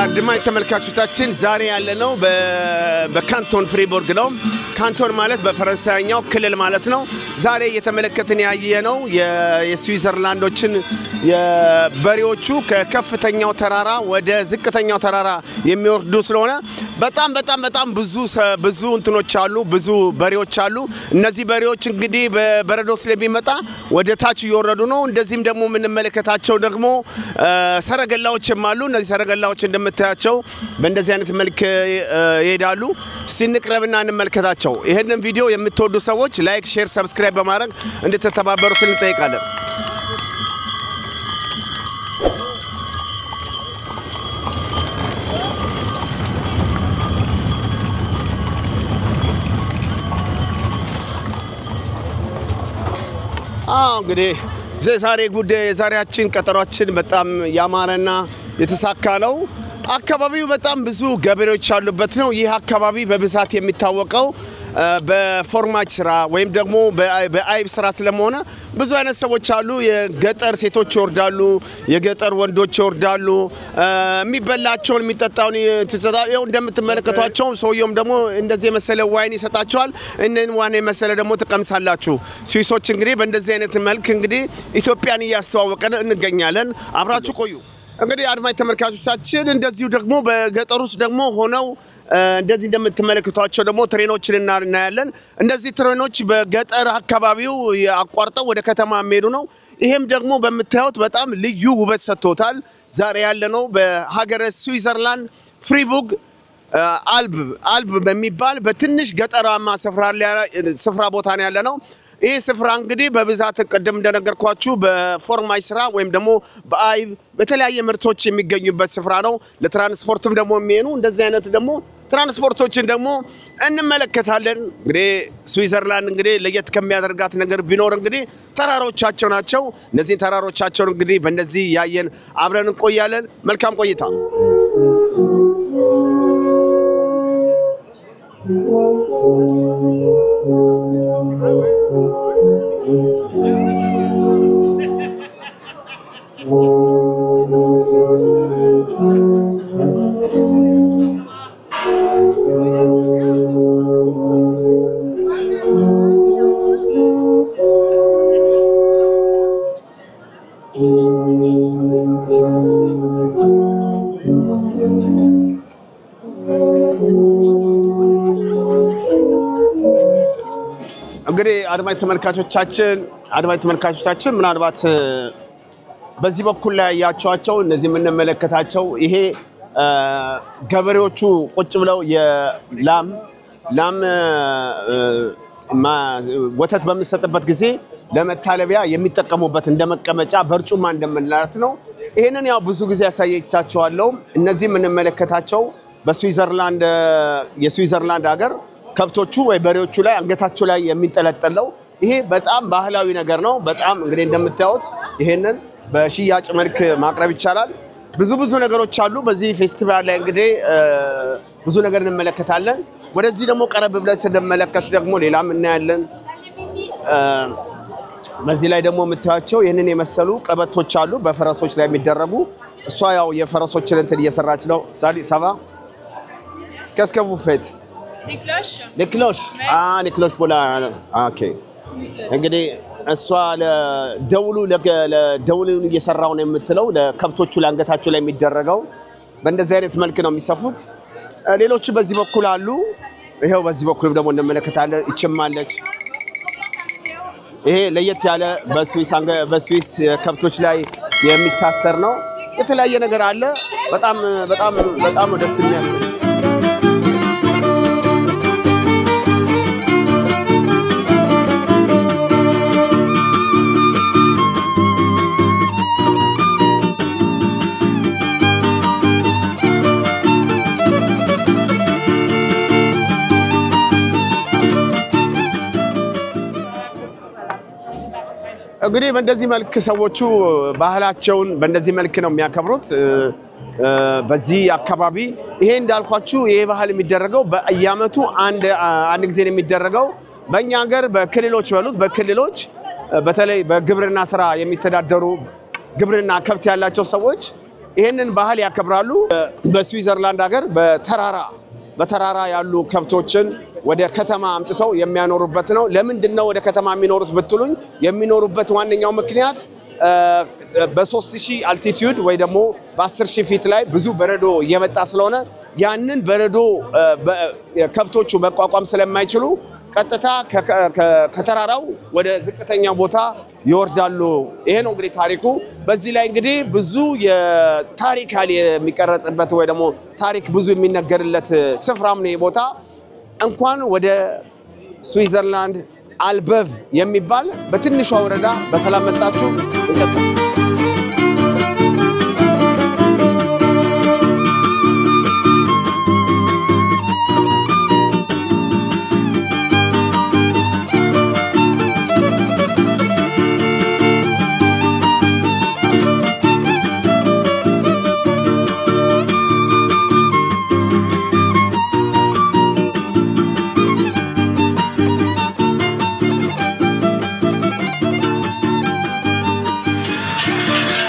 አድማጭ ተመልካቾቻችን ዛሬ ያለነው በካንቶን ፍሪቡርግ ነው። ካንቶን ማለት በፈረንሳይኛው ክልል ማለት ነው። ዛሬ እየተመለከትን ያየነው የስዊዘርላንዶችን የበሬዎቹ ከከፍተኛው ተራራ ወደ ዝቅተኛው ተራራ የሚወርዱ ስለሆነ በጣም በጣም በጣም ብዙ ብዙ እንትኖች አሉ፣ ብዙ በሬዎች አሉ። እነዚህ በሬዎች እንግዲህ በበረዶ ስለሚመጣ ወደ ታች እየወረዱ ነው። እንደዚህም ደግሞ የምንመለከታቸው ደግሞ ሰረገላዎችም አሉ። እነዚህ ሰረገላዎች እንደምታያቸው በእንደዚህ አይነት መልክ ይሄዳሉ። እስቲ እንቅረብና እንመልከታቸው። ይህንን ቪዲዮ የምትወዱ ሰዎች like፣ share፣ subscribe በማድረግ እንድትተባበሩ ስል እንጠይቃለን። አዎ እንግዲህ የዛሬ ጉዳይ የዛሬያችን ቀጠሯችን በጣም ያማረና የተሳካ ነው። አካባቢው በጣም ብዙ ገበሬዎች ያሉበት ነው። ይህ አካባቢ በብዛት የሚታወቀው በፎርማጅ ስራ ወይም ደግሞ በአይብ ስራ ስለመሆነ ብዙ አይነት ሰዎች አሉ። የገጠር ሴቶች ይወርዳሉ፣ የገጠር ወንዶች ይወርዳሉ። የሚበላቸውን የሚጠጣውን ይኸው እንደምትመለከቷቸው ሰውየውም ደግሞ እንደዚህ የመሰለ wine ይሰጣቸዋል። እንን wine የመሰለ ደግሞ ትቀምሳላችሁ። ስዊሶች እንግዲህ በእንደዚህ አይነት መልክ እንግዲህ ኢትዮጵያን እያስተዋወቀን እንገኛለን። አብራችሁ ቆዩ። እንግዲህ አድማጭ ተመልካቾቻችን እንደዚሁ ደግሞ በገጠር ውስጥ ደግሞ ሆነው እንደዚህ እንደምትመለከቷቸው ደግሞ ትሬኖችን እናያለን። እነዚህ ትሬኖች በገጠር አካባቢው አቋርጠው ወደ ከተማ የሚሄዱ ነው። ይሄም ደግሞ በምታዩት በጣም ልዩ ውበት ሰጥቶታል። ዛሬ ያለነው በሀገረ ስዊዘርላንድ ፍሪቡርግ አልብ በሚባል በትንሽ ገጠራማ ስፍራ ቦታ ነው ያለነው። ይህ ስፍራ እንግዲህ በብዛት ቅድም እንደነገርኳችሁ በፎርማጅ ስራ ወይም ደግሞ በአይብ በተለያየ ምርቶች የሚገኙበት ስፍራ ነው። ለትራንስፖርትም ደግሞ የሚሆኑ እንደዚህ አይነት ደግሞ ትራንስፖርቶችን ደግሞ እንመለከታለን። እንግዲህ ስዊዘርላንድ እንግዲህ ለየት ከሚያደርጋት ነገር ቢኖር እንግዲህ ተራሮቻቸው ናቸው። እነዚህን ተራሮቻቸውን እንግዲህ በእነዚህ ያየን አብረን እንቆያለን። መልካም ቆይታ። እንግዲህ አድማጭ ተመልካቾቻችን ምናልባት በዚህ በኩል ላይ ያያችኋቸው እነዚህ የምንመለከታቸው ይሄ ገበሬዎቹ ቁጭ ብለው የላም ላም ወተት በምትሰጥበት ጊዜ ለመታለቢያ የሚጠቀሙበት እንደ መቀመጫ በርጩማ እንደምንላት ነው። ይሄንን ያው ብዙ ጊዜ ያሳየቻቸዋለሁ። እነዚህ የምንመለከታቸው በስዊዘርላንድ የስዊዘርላንድ ሀገር ከብቶቹ ወይ በሬዎቹ ላይ አንገታቸው ላይ የሚንጠለጠለው ይሄ በጣም ባህላዊ ነገር ነው። በጣም እንግዲህ እንደምታዩት ይሄንን በሽያጭ መልክ ማቅረብ ይቻላል። ብዙ ብዙ ነገሮች አሉ። በዚህ ፌስቲቫል ላይ እንግዲህ ብዙ ነገር እንመለከታለን። ወደዚህ ደግሞ ቀረብ ብለን ስንመለከት ደግሞ ሌላም እናያለን። በዚህ ላይ ደግሞ የምታያቸው ይህንን የመሰሉ ቀበቶች አሉ በፈረሶች ላይ የሚደረጉ። እሷ ያው የፈረሶችን እንትን እየሰራች ነው። ሳሊ ça va? Qu'est-ce que vous faites? Des cloches. Les cloches. Ah, les cloches pour la OK. እንግዲህ እሷ ለደውሉ ለደውሉን እየሰራው ነው የምትለው ለከብቶቹ ለአንገታቸው ላይ የሚደረገው በእንደዚህ አይነት መልክ ነው የሚሰፉት። ሌሎቹ በዚህ በኩል አሉ። ይሄው በዚህ በኩልም ደግሞ እንመለከታለን። ይችማለች። ይሄ ለየት ያለ በስዊስ ከብቶች ላይ የሚታሰር ነው። የተለያየ ነገር አለ። በጣም በጣም በጣም ደስ የሚያሰኝ። እንግዲህ በእንደዚህ መልክ ሰዎቹ ባህላቸውን በእንደዚህ መልክ ነው የሚያከብሩት። በዚህ አካባቢ ይሄ እንዳልኳችሁ ይሄ ባህል የሚደረገው በየዓመቱ አንድ አንድ ጊዜ ነው የሚደረገው። በእኛ ሀገር በክልሎች በሉት በክልሎች በተለይ በግብርና ስራ የሚተዳደሩ ግብርና ከብት ያላቸው ሰዎች ይሄንን ባህል ያከብራሉ። በስዊዘርላንድ ሀገር በተራራ ያሉ ከብቶችን ወደ ከተማ አምጥተው የሚያኖሩበት ነው። ለምንድን ነው ወደ ከተማ የሚኖሩት ብትሉኝ የሚኖሩበት ዋነኛው ምክንያት በ3000 altitude ወይ ደግሞ በ10000 feet ላይ ብዙ በረዶ እየመጣ ስለሆነ ያንን በረዶ ከብቶቹ መቋቋም ስለማይችሉ ቀጥታ ከተራራው ወደ ዝቅተኛ ቦታ ይወርዳሉ። ይሄ ነው እንግዲህ ታሪኩ። በዚህ ላይ እንግዲህ ብዙ የታሪክ የሚቀረጽበት ወይ ደግሞ ታሪክ ብዙ የሚነገርለት ስፍራም ነው ይሄ ቦታ። እንኳን ወደ ስዊዘርላንድ አልበቭ የሚባል በትንሿ ወረዳ በሰላም መጣችሁ። እንቀጥል።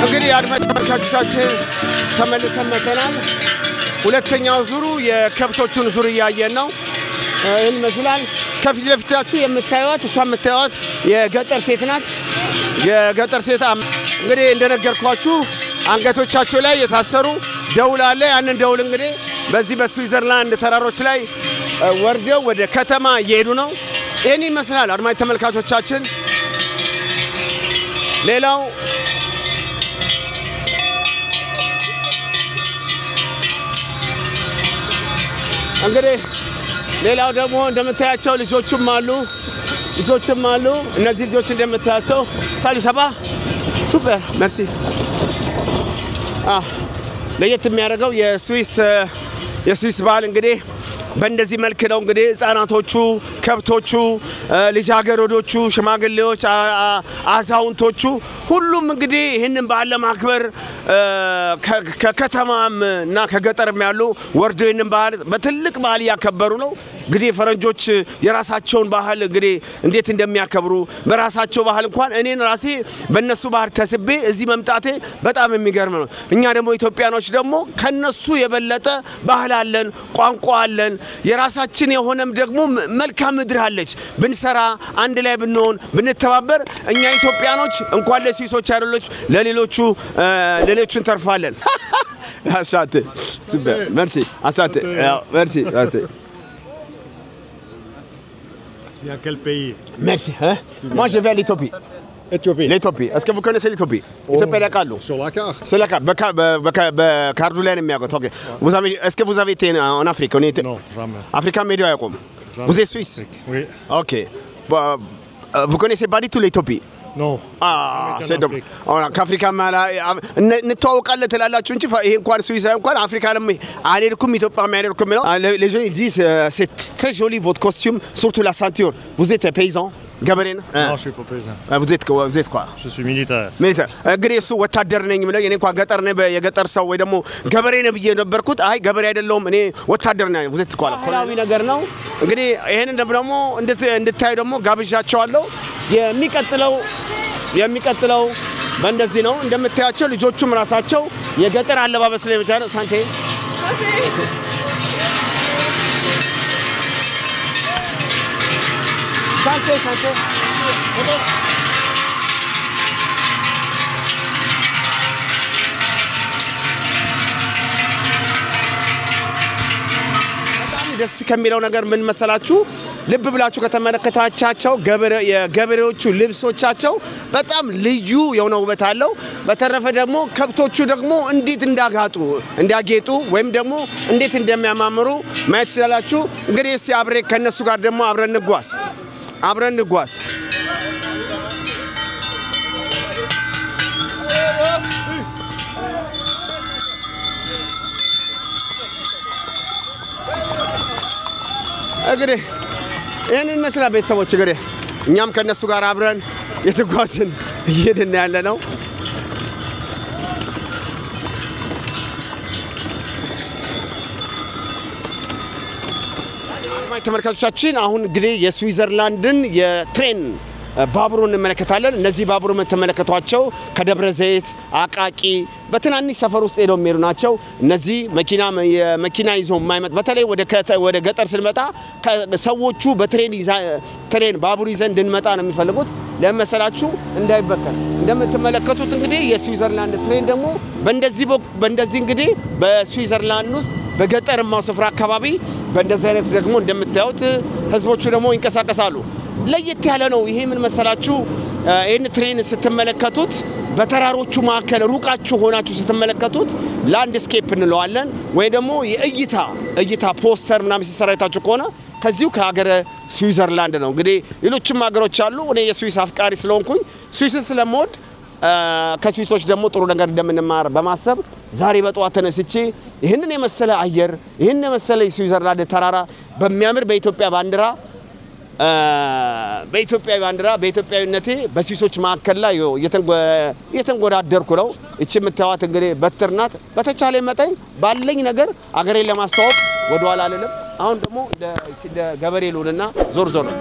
እንግዲህ አድማጭ ተመልካቾቻችን ተመልሰን መተናል። ሁለተኛው ዙሩ የከብቶቹን ዙር እያየን ነው። ይህን ይመስላል። ከፊት ለፊታችሁ የምታዩት እሷ የምታዩት የገጠር ሴት ናት። የገጠር ሴት እንግዲህ እንደነገርኳችሁ አንገቶቻቸው ላይ የታሰሩ ደውል አለ። ያንን ደውል እንግዲህ በዚህ በስዊዘርላንድ ተራሮች ላይ ወርደው ወደ ከተማ እየሄዱ ነው። ይህን ይመስላል አድማጭ ተመልካቾቻችን። ሌላው እንግዲህ ሌላው ደግሞ እንደምታያቸው ልጆችም አሉ። እነዚህ ልጆች እንደምታያቸው salut ça va super merci። ለየት የሚያደርገው የስዊስ ባህል እንግዲህ በእንደዚህ መልክ ነው። እንግዲህ ህፃናቶቹ፣ ከብቶቹ፣ ልጃገረዶቹ፣ ሽማግሌዎች፣ አዛውንቶቹ ሁሉም እንግዲህ ይህንን በዓል ለማክበር ከከተማም እና ከገጠርም ያሉ ወርደው ይህንን ባህል በትልቅ ባህል እያከበሩ ነው። እንግዲህ ፈረንጆች የራሳቸውን ባህል እንግዲህ እንዴት እንደሚያከብሩ በራሳቸው ባህል እንኳን እኔን ራሴ በእነሱ ባህል ተስቤ እዚህ መምጣቴ በጣም የሚገርም ነው። እኛ ደግሞ ኢትዮጵያኖች ደግሞ ከነሱ የበለጠ ባህል አለን፣ ቋንቋ አለን፣ የራሳችን የሆነም ደግሞ መልካም ምድር አለች። ብንሰራ፣ አንድ ላይ ብንሆን፣ ብንተባበር እኛ ኢትዮጵያኖች እንኳን ለስዊሶች አይደሎች ለሌሎቹ እንተርፋለን። አሳቴ super merci አሳቴ merci አሳቴ። Tu viens quel pays? Merci. Hein? Moi, je vais à l'Éthiopie. Éthiopie. L'Éthiopie. Est-ce que vous connaissez l'Éthiopie? Éthiopie ያውቃሉ? Sur la carte. C'est la carte. በካርዱ ላይ ነው የሚያውቁት። OK. Vous avez, est-ce que vous avez été en Afrique? On était... Non, jamais. አፍሪካ ሄደው አያውቁም? Jamais. Vous êtes suisse? Oui. OK. Bon, vous connaissez pas du tout l'Éthiopie? Non. Ah, c'est dommage. ከአፍሪካ እንተዋወቃለን ትላላችሁ እንጂ ይሄ እንኳን ስዊስ እንኳን አፍሪካንም አልሄድኩም ኢትዮጵያም አልሄድኩም ነው። Les gens ils disent c'est très joli votre costume, surtout la ceinture. Vous êtes paysan? ገበሬ ነው? Non, je suis pas paysan. Vous êtes quoi? Vous êtes quoi? Je suis militaire. Militaire. እንግዲህ እሱ ወታደር ነኝ ብለው እኔ እንኳን ገጠር ነኝ የገጠር ሰው ወይ ደግሞ ገበሬ ነኝ ብዬ ነበርኩት። አይ ገበሬ አይደለሁም እኔ ወታደር ነኝ። Vous êtes quoi? ባህላዊ ነገር ነው። እንግዲህ ይሄንን ደግሞ እንድታዩ ደግሞ ጋብዣቸዋለሁ። የሚቀጥለው በእንደዚህ ነው። እንደምታያቸው ልጆቹም ራሳቸው የገጠር አለባበስ ላይ ብቻ ነው። santé santé santé ደስ ከሚለው ነገር ምን መሰላችሁ? ልብ ብላችሁ ከተመለከታቻቸው የገበሬዎቹ ልብሶቻቸው በጣም ልዩ የሆነ ውበት አለው። በተረፈ ደግሞ ከብቶቹ ደግሞ እንዴት እንዲያጌጡ ወይም ደግሞ እንዴት እንደሚያማምሩ ማየት ትችላላችሁ። እንግዲህ እስቲ አብሬ ከነሱ ጋር ደግሞ አብረን እንጓዝ። እንግዲህ ይህንን ይመስላል ቤተሰቦች። እንግዲህ እኛም ከነሱ ጋር አብረን የተጓዝን እየሄድን ያለ ነው። ተመልካቾቻችን አሁን እንግዲህ የስዊዘርላንድን የ train ባቡሩ እንመለከታለን። እነዚህ ባቡር የምትመለከቷቸው ከደብረ ዘይት አቃቂ በትናንሽ ሰፈር ውስጥ ሄደው የሚሄዱ ናቸው። እነዚህ መኪና ይዞ የማይመጥ በተለይ ወደ ገጠር ስንመጣ ሰዎቹ በ train ባቡር ይዘን እንድንመጣ ነው የሚፈልጉት። ለመሰላችሁ እንዳይበከል። እንደምትመለከቱት እንግዲህ የስዊዘርላንድ train ደግሞ በእንደዚህ እንግዲህ በስዊዘርላንድ ውስጥ በገጠርማው ስፍራ አካባቢ በእንደዚህ አይነት ደግሞ እንደምታዩት ህዝቦቹ ደግሞ ይንቀሳቀሳሉ። ለየት ያለ ነው። ይሄ ምን መሰላችሁ? ይሄን train ስትመለከቱት በተራሮቹ መካከል ሩቃችሁ ሆናችሁ ስትመለከቱት landscape እንለዋለን ወይ ደግሞ የእይታ እይታ ፖስተር ምናምን ሲሰራ አይታችሁ ከሆነ ከዚሁ ከሀገረ ስዊዘርላንድ ነው። እንግዲህ ሌሎችም ሀገሮች አሉ። እኔ የስዊስ አፍቃሪ ስለሆንኩኝ ስዊስን ስለምወድ ከስዊሶች ደግሞ ጥሩ ነገር እንደምንማር በማሰብ ዛሬ በጠዋት ተነስቼ ይህንን የመሰለ አየር ይህንን የመሰለ የስዊዘርላንድ ተራራ በሚያምር በኢትዮጵያ ባንዲራ በኢትዮጵያ ባንዲራ በኢትዮጵያዊነቴ በስዊሶች መካከል ላይ እየተንጎዳደርኩ ነው። እቺ የምታዩት እንግዲህ በትር ናት። በተቻለ መጠን ባለኝ ነገር አገሬን ለማስተዋወቅ ወደኋላ አልልም። አሁን ደግሞ እንደ ገበሬ ልሁንና ዞር ዞር ነው።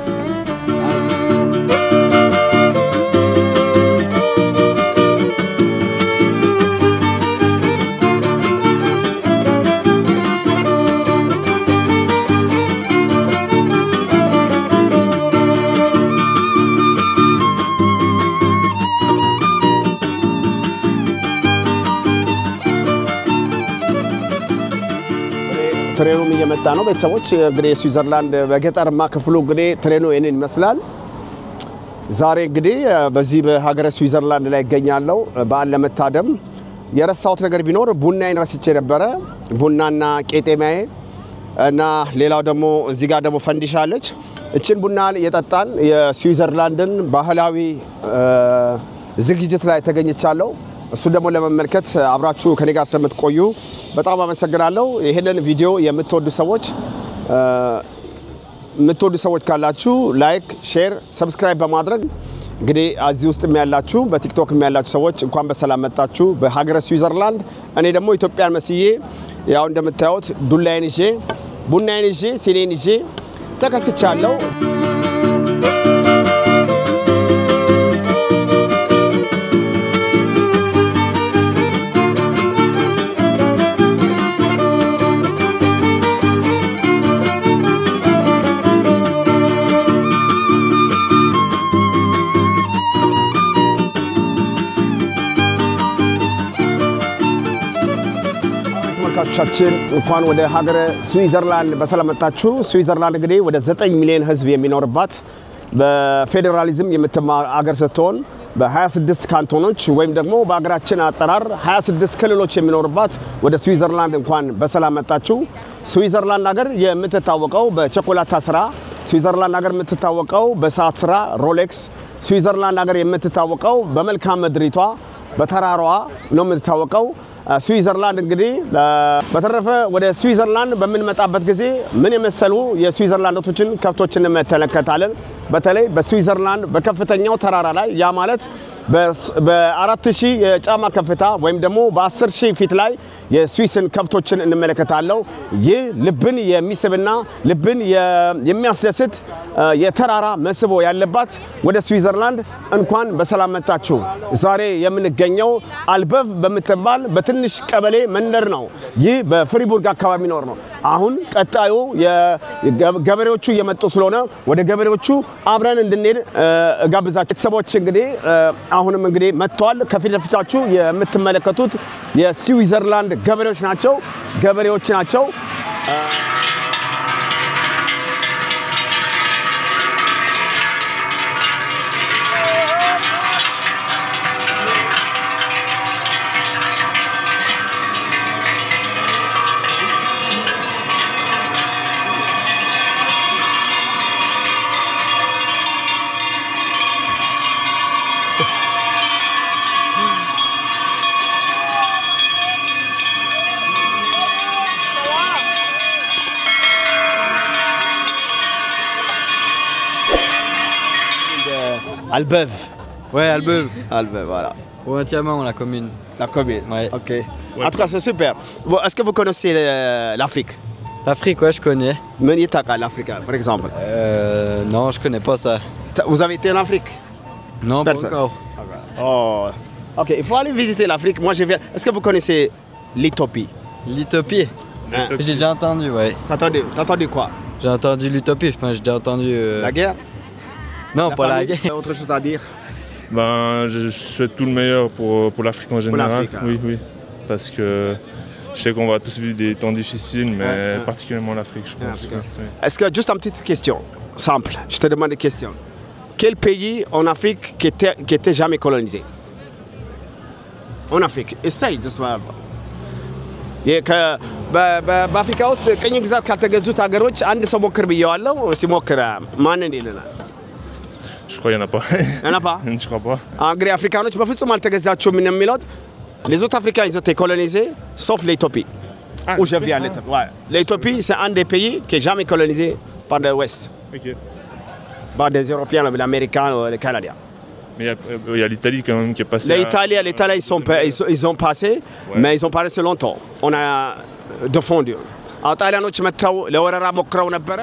train ኡም እየመጣ ነው። ቤተሰቦች እንግዲህ ስዊዘርላንድ በገጠርማ ክፍሉ እንግዲህ train ኡ ይሄንን ይመስላል። ዛሬ እንግዲህ በዚህ በሀገረ ስዊዘርላንድ ላይ ይገኛለሁ በዓል ለመታደም። የረሳሁት ነገር ቢኖር ቡናዬን ረስቼ ነበረ። ቡናና ቄጤማዬ እና ሌላው ደግሞ እዚህ ጋር ደግሞ ፈንዲሻ አለች። እቺን ቡና እየጠጣን የስዊዘርላንድን ባህላዊ ዝግጅት ላይ ተገኝቻለሁ። እሱ ደግሞ ለመመልከት አብራችሁ ከኔ ጋር ስለምትቆዩ በጣም አመሰግናለሁ። ይሄንን ቪዲዮ የምትወዱ ሰዎች ካላችሁ like፣ share፣ subscribe በማድረግ እንግዲህ እዚህ ውስጥም ያላችሁ በቲክቶክም ያላችሁ ሰዎች እንኳን በሰላም መጣችሁ በሀገረ ስዊዘርላንድ። እኔ ደግሞ ኢትዮጵያን መስዬ ያው እንደምታዩት ዱላዬን ይዤ ቡናዬን ይዤ ሲኔን ይዤ ተከስቻለሁ። ተመልካቾቻችን እንኳን ወደ ሀገረ ስዊዘርላንድ በሰላም መጣችሁ። ስዊዘርላንድ እንግዲህ ወደ 9 ሚሊዮን ሕዝብ የሚኖርባት በፌዴራሊዝም የምትማ አገር ስትሆን በ26 ካንቶኖች ወይም ደግሞ በሀገራችን አጠራር 26 ክልሎች የሚኖርባት ወደ ስዊዘርላንድ እንኳን በሰላም መጣችሁ። ስዊዘርላንድ ሀገር የምትታወቀው በቸኮላታ ስራ፣ ስዊዘርላንድ ሀገር የምትታወቀው በሰዓት ስራ ሮሌክስ፣ ስዊዘርላንድ ሀገር የምትታወቀው በመልካም ምድሪቷ በተራራዋ ነው የምትታወቀው። ስዊዘርላንድ እንግዲህ በተረፈ ወደ ስዊዘርላንድ በምንመጣበት ጊዜ ምን የመሰሉ የስዊዘርላንዶችን ከብቶችን እንመለከታለን። በተለይ በስዊዘርላንድ በከፍተኛው ተራራ ላይ ያ ማለት በ4000 የጫማ ከፍታ ወይም ደግሞ በ10,000 feet ላይ የስዊስን ከብቶችን እንመለከታለን። ይህ ልብን የሚስብና ልብን የሚያስደስት የተራራ መስህብ ያለባት ወደ ስዊዘርላንድ እንኳን በሰላም መጣችሁ። ዛሬ የምንገኘው አልበቭ በምትባል በትንሽ ቀበሌ መንደር ነው። ይህ በፍሪቡርግ አካባቢ የሚኖር ነው። አሁን ቀጣዩ ገበሬዎቹ እየመጡ ስለሆነ ወደ ገበሬዎቹ አብረን እንድንሄድ እጋብዛችሁ። ቤተሰቦች እንግዲህ አሁንም እንግዲህ መጥተዋል። ከፊት ለፊታችሁ የምትመለከቱት የስዊዘርላንድ ገበሬዎች ናቸው። Albeuve. Ouais, Albeuve. Albeuve, voilà. Ouais, entièrement, la commune. La commune. Ouais. Ok. En tout cas, c'est super. Bon, est-ce que vous connaissez l'Afrique? L'Afrique, ouais, je connais. ምን ታውቃለህ, l'Afrique, par exemple? Non, je connais pas ça. Vous avez été en Afrique? Non, pas Personne. encore. Oh. Ok, il faut aller visiter l'Afrique. Moi, je viens. Est-ce que vous connaissez l'Éthiopie? L'Utopie. Hein? J'ai déjà entendu, ouais. T'as entendu quoi? J'ai entendu l'Utopie, enfin j'ai déjà entendu... La guerre? Non, pas la famine? guerre. Autre chose à dire? Ben, je souhaite tout le meilleur pour l'Afrique en général. l'Afrique, hein. Oui, oui. Parce que je sais qu'on va tous vivre des temps difficiles, mais Ouais, ouais. particulièrement l'Afrique, je pense. L'Afrique. Ouais, ouais. Est-ce que, juste une petite question, simple, je te demande une question. Quel pays en Afrique qui était jamais colonisé? En Afrique, essaye de se voir. በአፍሪካ ውስጥ ቅኝ ግዛት ካልተገዙት ሀገሮች አንድ ሰው ሞክር ብየዋለሁ። ሲሞክር ማንን ይልናል? Je crois qu'il n'y en a pas. Y en a pas. Je crois pas. እንግዲህ አፍሪካኖች በፍጹም አልተገዛችሁም ነው የሚሉት። Les autres Africains, ils ont été colonisés, sauf l'Éthiopie. Ah, où je viens, l'Éthiopie. Ouais. L'Éthiopie, c'est un des pays qui n'est jamais colonisé par l'Ouest, Ok. par des Européens, les Américains ou les Canadiens. Mais il y a l'Italie quand même qui est passée. L'Italie, l'Italie, ils ont passé, mais ils ont pas resté longtemps. On a défendu. አዎ ጣሊያኖች መጥተው ለወረራ ሞክረው ነበረ።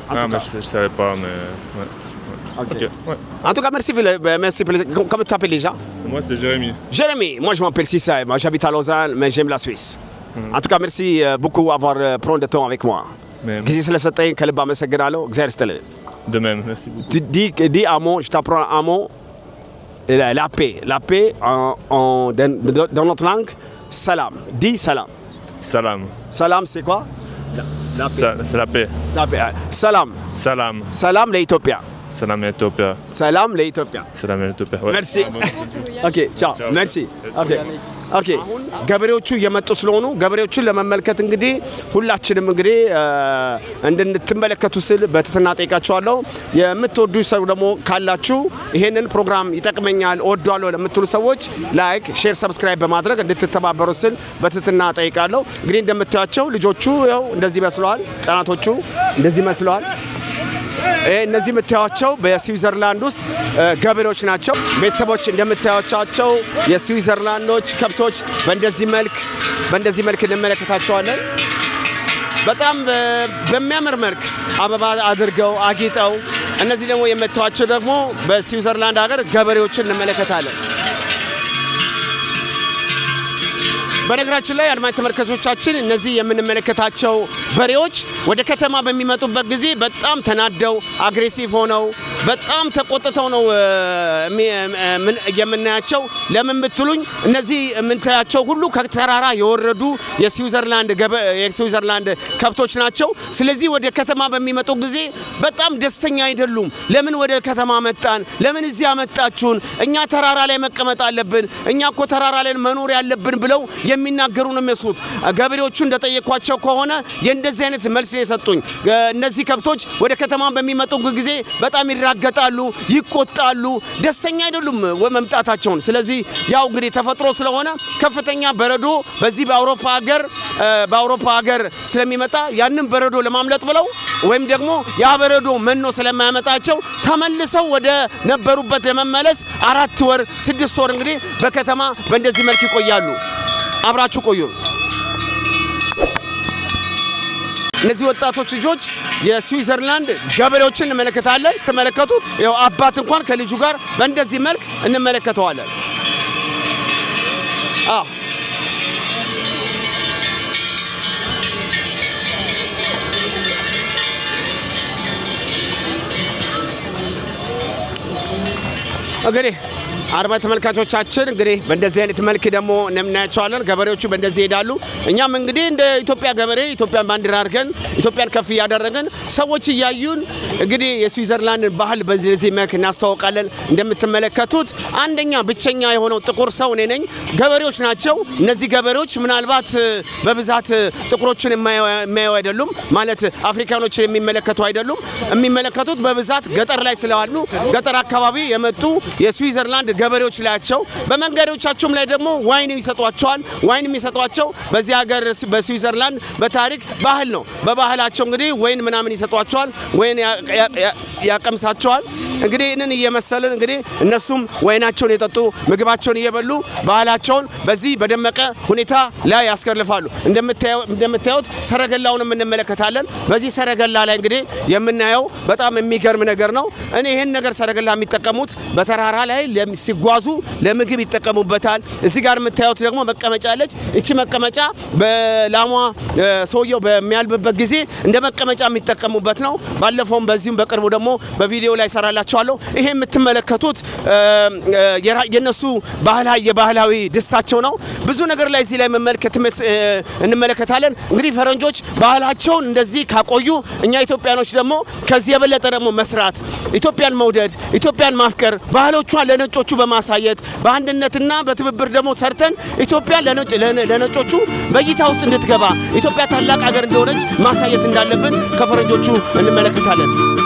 En Ah, tout mais cas. je savais pas, mais. Ouais. Ok. Ok, ouais. En tout cas, merci, Philippe. Merci. Comment tu t'appelles déjà? Moi, c'est Jérémy. Jérémy, moi je m'appelle Sissay, moi j'habite à Lausanne, mais j'aime la Suisse. En tout cas, merci beaucoup d'avoir pris le temps avec moi. Mais, ጊዜ ስለሰጠኝ ከልብ አመሰግናለሁ። እግዚአብሔር ይስጥልኝ። de même, merci beaucoup. Tu dis un mot, je t'apprends un mot. La paix. La paix dans notre langue, ሰላም. Dis ሰላም. ሰላም. ሰላም, c'est quoi? La paix. C'est la paix. La paix. ሰላም. ሰላም. ሰላም ለኢትዮጵያ. ሰላም Ethiopia. ሰላም ለኢትዮጵያ. ሰላም Ethiopia. Ouais. Merci. Ah, bon. Ok, ciao. Ciao. Merci. Ok. Okay, ገበሬዎቹ እየመጡ ስለሆኑ ገበሬዎቹን ለመመልከት እንግዲህ ሁላችንም እንግዲህ እንድትመለከቱ ስል በትህትና ጠይቃችኋለሁ። የምትወዱ ሰው ደግሞ ካላችሁ ይሄንን ፕሮግራም ይጠቅመኛል እወደዋለሁ ለምትሉ ሰዎች like፣ share፣ subscribe በማድረግ እንድትተባበሩ ስል በትህትና ጠይቃለሁ። እንግዲህ እንደምታዩቸው ልጆቹ ያው እንደዚህ መስለዋል። ህጻናቶቹ እንደዚህ መስለዋል። እነዚህ የምታዩቸው በስዊዘርላንድ ውስጥ ገበሬዎች ናቸው። ቤተሰቦች እንደምታዩቸው የስዊዘርላንዶች ከብቶች በእንደዚህ መልክ እንመለከታቸዋለን። በጣም በሚያምር መልክ አበባ አድርገው አጊጠው፣ እነዚህ ደግሞ የምታዩቸው ደግሞ በስዊዘርላንድ ሀገር ገበሬዎችን እንመለከታለን። በነገራችን ላይ አድማጭ ተመልካቾቻችን እነዚህ የምንመለከታቸው በሬዎች ወደ ከተማ በሚመጡበት ጊዜ በጣም ተናደው aggressive ሆነው በጣም ተቆጥተው ነው የምናያቸው። ለምን ብትሉኝ እነዚህ የምንታያቸው ሁሉ ከተራራ የወረዱ የስዊዘርላንድ ከብቶች ናቸው። ስለዚህ ወደ ከተማ በሚመጡ ጊዜ በጣም ደስተኛ አይደሉም። ለምን ወደ ከተማ መጣን? ለምን እዚህ አመጣችሁን? እኛ ተራራ ላይ መቀመጥ አለብን። እኛ እኮ ተራራ ላይ መኖር ያለብን ብለው የሚናገሩ ነው የሚመስሉት። ገበሬዎቹ እንደጠየኳቸው ከሆነ የእንደዚህ አይነት መልስ ነው የሰጡኝ። እነዚህ ከብቶች ወደ ከተማ በሚመጡ ጊዜ በጣም ይራገጣሉ፣ ይቆጣሉ፣ ደስተኛ አይደሉም መምጣታቸውን። ስለዚህ ያው እንግዲህ ተፈጥሮ ስለሆነ ከፍተኛ በረዶ በዚህ በአውሮፓ ሀገር ስለሚመጣ ያንን በረዶ ለማምለጥ ብለው ወይም ደግሞ ያ በረዶ መኖ ስለማያመጣቸው ተመልሰው ወደ ነበሩበት ለመመለስ 4 ወር 6 ወር እንግዲህ በከተማ በእንደዚህ መልክ ይቆያሉ። አብራችሁ ቆዩ። እነዚህ ወጣቶች ልጆች የስዊዘርላንድ ገበሬዎችን እንመለከታለን። ተመለከቱት። ያው አባት እንኳን ከልጁ ጋር በእንደዚህ መልክ እንመለከተዋለን። አዎ እንግዲህ አድማጭ ተመልካቾቻችን እንግዲህ በእንደዚህ አይነት መልክ ደግሞ እናያቸዋለን። ገበሬዎቹ በእንደዚህ ይሄዳሉ። እኛም እንግዲህ እንደ ኢትዮጵያ ገበሬ ኢትዮጵያን ባንዲራ አድርገን ኢትዮጵያን ከፍ እያደረግን ሰዎች እያዩን እንግዲህ የስዊዘርላንድን ባህል በዚህ መልክ እናስተዋውቃለን። እንደምትመለከቱት አንደኛ ብቸኛ የሆነው ጥቁር ሰው እኔ ነኝ። ገበሬዎች ናቸው እነዚህ ገበሬዎች። ምናልባት በብዛት ጥቁሮችን የማያዩ አይደሉም፣ ማለት አፍሪካኖችን የሚመለከቱ አይደሉም። የሚመለከቱት በብዛት ገጠር ላይ ስላሉ ገጠር አካባቢ የመጡ የስዊዘርላንድ ገበሬዎች ናቸው። በመንገዶቻቸውም ላይ ደግሞ wine ይሰጧቸዋል። Wine የሚሰጧቸው በዚህ ሀገር በስዊዘርላንድ በታሪክ ባህል ነው። በባህላቸው እንግዲህ ወይን ምናምን ይሰጧቸዋል፣ ወይን ያቀምሳቸዋል። እንግዲህ ይህንን እየመሰልን እንግዲህ እነሱም ወይናቸውን የጠጡ ምግባቸውን እየበሉ ባህላቸውን በዚህ በደመቀ ሁኔታ ላይ ያስከልፋሉ። እንደምታዩት ሰረገላውንም እንመለከታለን። በዚህ ሰረገላ ላይ እንግዲህ የምናየው በጣም የሚገርም ነገር ነው። እኔ ይህን ነገር ሰረገላ የሚጠቀሙት በተራራ ላይ ሲጓዙ ለምግብ ይጠቀሙበታል። እዚህ ጋር የምታዩት ደግሞ መቀመጫ አለች። እቺ መቀመጫ በላሟ ሰውየው በሚያልብበት ጊዜ እንደ መቀመጫ የሚጠቀሙበት ነው። ባለፈውም በዚህም በቅርቡ ደግሞ በቪዲዮ ላይ ሰራላችኋለሁ። ይሄ የምትመለከቱት የነሱ ባህላዊ የባህላዊ ድስታቸው ነው። ብዙ ነገር ላይ እዚህ ላይ መመልከት እንመለከታለን። እንግዲህ ፈረንጆች ባህላቸውን እንደዚህ ካቆዩ እኛ ኢትዮጵያኖች ደግሞ ከዚህ የበለጠ ደግሞ መስራት፣ ኢትዮጵያን መውደድ፣ ኢትዮጵያን ማፍቀር፣ ባህሎቿን ለነጮቹ በማሳየት በአንድነትና በትብብር ደግሞ ሰርተን ኢትዮጵያ ለነጮቹ በእይታ ውስጥ እንድትገባ፣ ኢትዮጵያ ታላቅ ሀገር እንደሆነች ማሳየት እንዳለብን ከፈረንጆቹ እንመለከታለን።